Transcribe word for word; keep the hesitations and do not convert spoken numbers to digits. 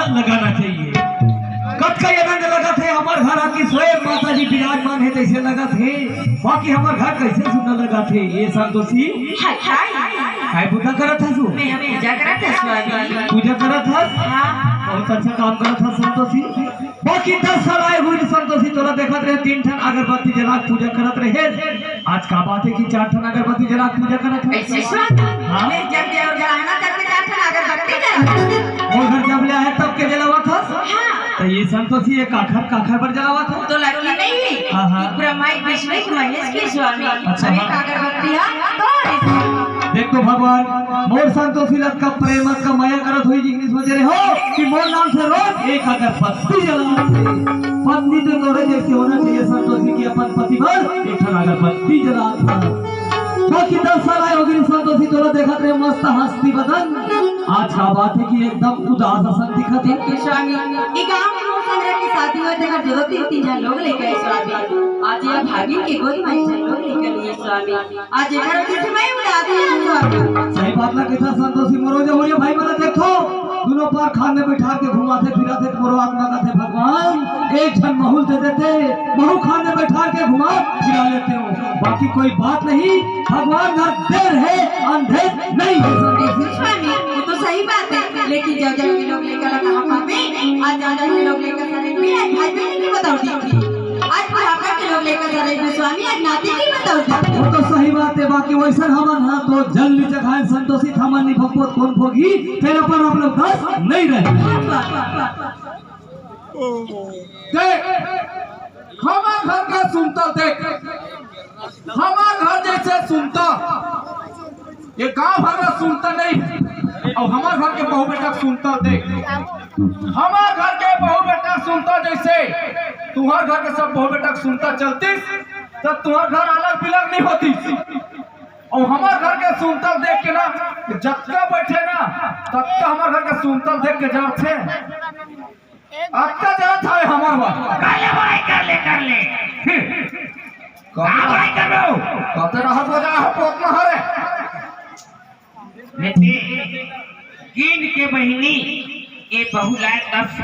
लगाना चाहिए। कतका आनंद लगत हे, हमर घर आके स्वयं माता जी विराजमान हे, तइसे लगत हे। बाकी हमर घर कइसे सुंदर लगत हे, ए संतोषी? हाय, हाय। काय पूजा करत हस तू? मैं पूजा करत हस, स्वामी। पूजा करत हस? हाँ। बहुत अच्छा काम करत हस, संतोषी। बाकी दस साल आए हुए संतोषी, तोला देखत रहे, तीन ठन अगरबत्ती जला के पूजा करत रहे। आज का बात हे कि चार ठन अगरबत्ती जला के पूजा करत हे? कइसे स्वामी? हाँ? मैं जब देवर घर आना, तब के चार ठन अगरबत्ती जला। मोर घर जब ले आए, तब के जलावत हस? हाँ। त ए संतोषी, ए काखर, काखर बर जलावत हस? तो लड़की नहीं है? हाँ, हाँ। ब्रह्मा, विष्णु, महेश के स्वामी। अच्छा, अभी हाँ। अगरबत्ती है, तो ऐसे। देख तो भगवान, मोर संतोषी ला कब प्रेम, कब मया करत होही, जिंदगी सोचे रहे हो कि मोर नाम से रोज एक अगरबत्ती जलावत हे। पत्नी तो तोरे जैसी होना चाहिए संतोषी, कि अपन पति बर एक ठन अगरबत्ती जलात हे। बाकी दस साल आए होगे संतोषी, तोला देखत रहे मस्त हंसती बदन। आज का बात हे कि एकदम उदास असन दिखत हे। स्वामी, ये गांव के लोग संग रह के शादी हुआ, तेकर जरूरत ही तीन झन लोग लेकर आए स्वामी। आज ये भाभी के गोद में एक झन लोग लेकर लिए स्वामी। आज एकर वजह से मैं उदास हूँ स्वामी। सही बात ला कहिथस संतोषी, मोरो जहुरिया भाई मन ला देखो, दूनों पार खान में बैठा के घुमाथे फिराथे, मोरो आत्मा कथे भगवान एक झन महू ल दे देते, महू खान में बैठा के घुमा फिरा लेते हो। बाकी कोई बात नहीं, भगवान घर देर है अंधेर नहीं है संतोषी। स्वामी, वो तो सही बात है, लेकिन जब जब ये लोग लेकर कहाँ पावे, आज जब जब ये लोग लेकर सरेग में, आज भाई बहन की बताओ थी। आज बुढ़ापा के लोग लेकर सरेग में स्वामी, आज नाती की बताओ थी। वो तो सही बात है, बाकी वैसन हमन हा तो जल नी चघाए संतोषी, हमन नी भोगबो त कोन भोगही, तेरा पर आप लोग दस नहीं रहे। वाह, वाह, वाह, वाह। देख, हमर घर के सुनता देख, हमर घर जैसे सुनता, ये गांव भर में सुनता नहीं। अउ हमर घर के बहू बेटा के सुनता देख, हमर घर के बहू बेटा के सुनता जैसे तुहर घर के सब बहू बेटा के सुनता चलतीस, त तुहर घर अलग बिलग नहीं होतीस। अउ हमर घर के सुनता देख के ना, जतका बैठे ना, ततका हमर घर के सुनता देख के जाथे। अतका जात हे हमर बर। कर ले भाई, कर ले, कर ले। फिर हाँ भाई, कर लो। कते रहत हो जा, हो पोत न हरे। बेटी, कीन के बहिनी, ये बहू लाए दस